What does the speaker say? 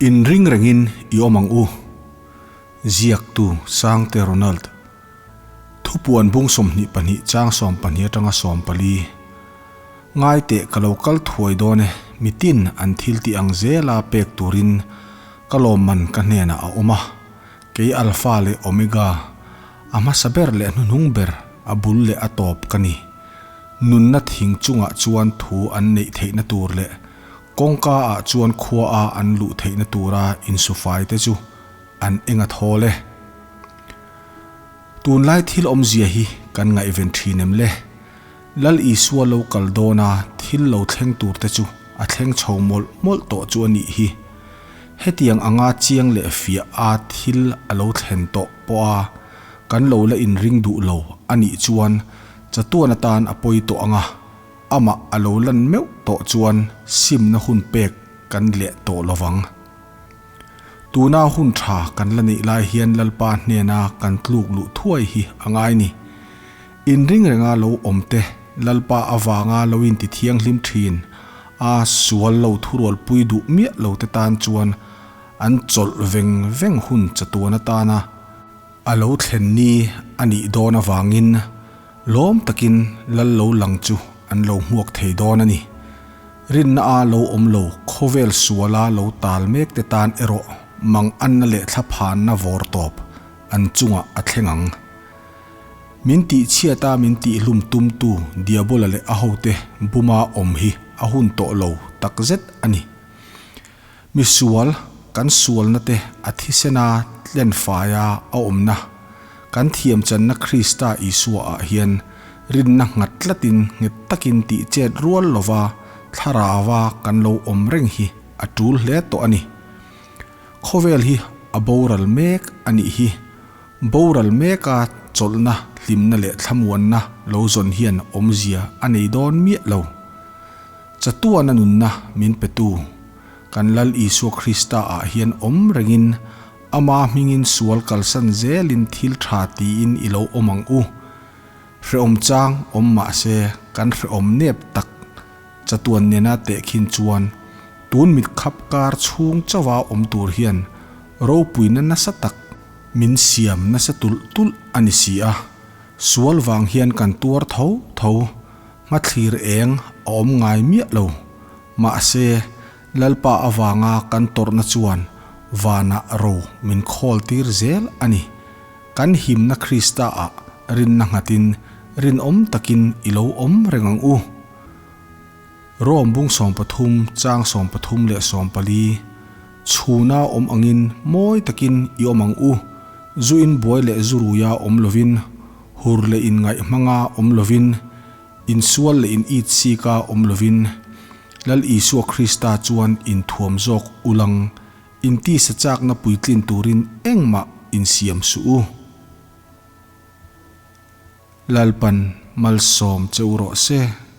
Inring rengin i awm ang u. Ziaktu Sangte Ronald. Thupuan bung 22 chang 12 atanga 14. Ngai teh ka lo kal thuai dawn e, mitin an thil tih ang zela pek turin ka lawmman ka hnenah a awm a, kei Alpha leh Omega, a hmasa ber leh hnuhnung ber, a bul leh a tawp ka ni. Nunna thing chungah chuan thu an neih theihna tur leh Kawngka ah chuan khua a an luh theihna tura insufai te chu an eng a thawl e. Tunlai thil awmzia hi kan ngaihven thin em le? Lal Isua lo kal dawn a thil lo thleng tur te chu a thleng chho mawlh mawlh tawh chu a nih hi. Hetiang anga chiang leh fiah a thil a lo thlen tawh pawh a kan lo la inring duh lo a nih chuan chatuan atan a pawi tawh ang a. Amah a lo lan meuh tawh chuan simna hun pek kan leh tawh lo vang. Tuna hun tha kan la neih lai hian Lalpa hnena kan tluk luh thuai hi a ngai ni. Inring renga lo awm te, Lalpa avanga lo inti thianghlim thin a sual lo thurualpui duh miah lo te tan chuan an chawlh veng veng hun chatuan atana A lo thlen ni a nih dawn avangin lawm takin lal lo lang chu an lo hmuak thei dawn a ni. Rinna a lo awm lo khawvel suala lo tal mek te tan erawh mang anna leh thlaphanna vawr tawp an chungah a thleng ang. Min tihchhiat a min tihhlum tumtu Diabola leh a hote buma awm hi a hun tawh lo takzet a ni. Misual, kan sualna te a thisena tlenfaia a awmna, kan thiamchanna Krista Isua ah hian rinna nghat tlatin nghet takin tih chet rual lova thlarauva kan lo awm reng hi a tul hle tawh a ni. Khawvel hi a boral mek a nih hi. Boral meka chawlhna, hlimna leh thlamuanna lo zawn hian awmzia a nei dawn miah lo. Chatuana nunna min petu, kan Lal Isua Krista ah hian awm rengin Ama hmingin sual kalsan zelin thil tha tiin i lo awm ang u. Hrehawm chang awm mahse kan hrehawm nep tak chatuan nena tehkhin chuan tun mit khap kar chhung chauha awm tur hian ropuina nasa tak min siam nasa tulh tulh a ni si a, sual vang hian kan tuar tho tho. Hmathlir eng a awm ngai miah lo. Mahse, Lalpa avanga kan tawrhna chuan vanah ro min khawl tir zel a ni. Kan himna Krista-ah rinna nghatin rinawm takin i lo awm reng ang u. Rom bung 13 chang 13 leh 14, Chhuna awm angin mawi takin i awm ang u, zu inbuai leh zu ruia awm lovin, Hur leh inngaih hmanga awm lovin, insual leh in it sika awm lovin, Lal Isua Krista chuan inthuam zawk ulang, intisa chakna puitlin turin engmah insiam suh u. Lalpan malsawm che u rawh se.